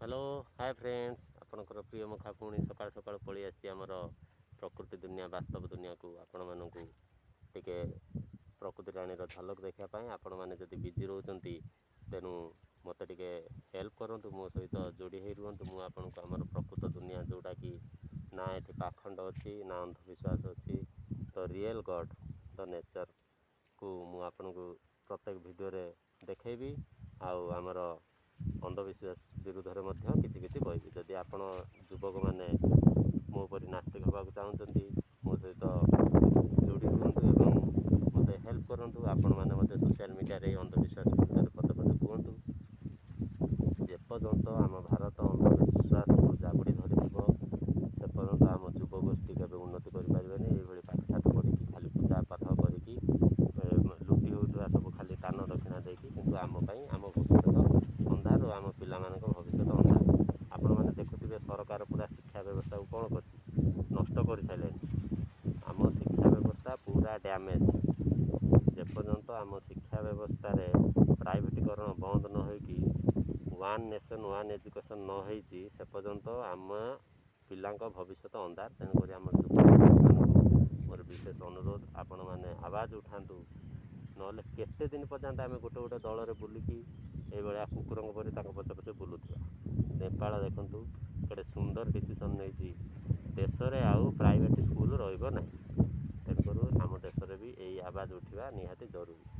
Hello, ହାଏ friends, ଆପଣଙ୍କର ପ୍ରିୟ ମୁଖା ପୁଣି ସକାଳୁ ସକାଳୁ ପଳେଇ ଆସିଛି ଆମର ପ୍ରକୃତି ଦୁନିଆ, ବାସ୍ତବ ଦୁନିଆକୁ, ଆପଣମାନଙ୍କୁ ଟିକେ ପ୍ରକୃତି ରାଣୀର ଝଲକ ଦେଖିବା ପାଇଁ। ଆପଣମାନେ ଯଦି ବିଜି ରହୁଛନ୍ତି, ତେଣୁ ମୋତେ ଟିକେ ହେଲ୍ପ କରନ୍ତୁ, ମୋ ସହିତ ଯୋଡ଼ି ହେଇ ରୁହନ୍ତୁ। ମୁଁ ଆପଣଙ୍କୁ ଆମର ପ୍ରକୃତ ଦୁନିଆ, ଯେଉଁଟାକି ନା ଏଠି ପାଖଣ୍ଡ ଅଛି ନା ଅନ୍ଧବିଶ୍ୱାସ ଅଛି, ତ ରିଏଲ୍ ଗଡ଼୍ ଦ ନେଚର୍କୁ ମୁଁ ଆପଣଙ୍କୁ ପ୍ରତ୍ୟେକ ଭିଡ଼ିଓରେ ଦେଖେଇବି ଆଉ ଆମର ଅନ୍ଧବିଶ୍ୱାସ ବିରୁଦ୍ଧରେ ମଧ୍ୟ କିଛି କିଛି କହିବି। ଯଦି ଆପଣ ଯୁବକମାନେ ମୋ ପରି ନାସ୍ତିକ ହେବାକୁ ଚାହୁଁଛନ୍ତି, ମୋ ସହିତ ଯୋଡ଼ି ରୁହନ୍ତୁ ଏବଂ ମୋତେ ହେଲ୍ପ କରନ୍ତୁ। ଆପଣମାନେ ମଧ୍ୟ ସୋସିଆଲ୍ ମିଡ଼ିଆରେ ଏଇ ଅନ୍ଧବିଶ୍ୱାସ ବିରୁଦ୍ଧରେ ପଦେ ପଦେ କୁହନ୍ତୁ। ଯେପର୍ଯ୍ୟନ୍ତ ଆମ ଭାରତ ଅନ୍ଧବିଶ୍ୱାସକୁ ଜାବୁଡ଼ି ଧରିଥିବ, ସେ ପର୍ଯ୍ୟନ୍ତ ଆମ ଯୁବଗୋଷ୍ଠୀ କେବେ ଉନ୍ନତି କରିପାରିବେନି। ଏଇଭଳି ପାଠଶାଠ ପଢ଼ିକି, ଖାଲି ପୂଜା ପାଠ କରିକି, ଲୁଟି ହେଉଥିବା ସବୁ ଖାଲି ଦାନ ଦକ୍ଷିଣା ଦେଇକି, କିନ୍ତୁ ଆମ ପାଇଁ ଆମ ଭବିଷ୍ୟତ ଅନ୍ଧାର, ଆମ ପିଲାମାନଙ୍କ ଭବିଷ୍ୟତ ଅନ୍ଧାର। ଆପଣମାନେ ଦେଖୁଥିବେ, ସରକାର ପୁରା ଶିକ୍ଷା ବ୍ୟବସ୍ଥାକୁ କ'ଣ କରିଛି? ନଷ୍ଟ କରିସାରିଲେଣି। ଆମ ଶିକ୍ଷା ବ୍ୟବସ୍ଥା ପୁରା ଡ୍ୟାମେଜ୍। ଯେପର୍ଯ୍ୟନ୍ତ ଆମ ଶିକ୍ଷା ବ୍ୟବସ୍ଥାରେ ପ୍ରାଇଭେଟୀକରଣ ବନ୍ଦ ନ ହୋଇକି ୱାନ୍ ନେସନ୍ ୱାନ୍ ଏଜୁକେସନ୍ ନ ହେଇଛି, ସେ ପର୍ଯ୍ୟନ୍ତ ଆମ ପିଲାଙ୍କ ଭବିଷ୍ୟତ ଅନ୍ଧାର। ତେଣୁକରି ଆମ ଯୁବମାନଙ୍କୁ ମୋର ବିଶେଷ ଅନୁରୋଧ, ଆପଣମାନେ ଆବାଜ ଉଠାନ୍ତୁ। ନହେଲେ କେତେ ଦିନ ପର୍ଯ୍ୟନ୍ତ ଆମେ ଗୋଟେ ଗୋଟେ ଦଳରେ ବୁଲିକି ଏଇଭଳିଆ କୁକୁରଙ୍କ ପରି ତାଙ୍କ ପଛେ ପଛେ ବୁଲୁଥିବା? ନେପାଳ ଦେଖନ୍ତୁ, କେଡ଼େ ସୁନ୍ଦର ଡିସିସନ୍ ନେଇଛି, ଦେଶରେ ଆଉ ପ୍ରାଇଭେଟ୍ ସ୍କୁଲ ରହିବ ନାହିଁ। ତେଣୁକରି ଆମ ଦେଶରେ ବି ଏଇ ଆବାଜ ଉଠିବା ନିହାତି ଜରୁରୀ।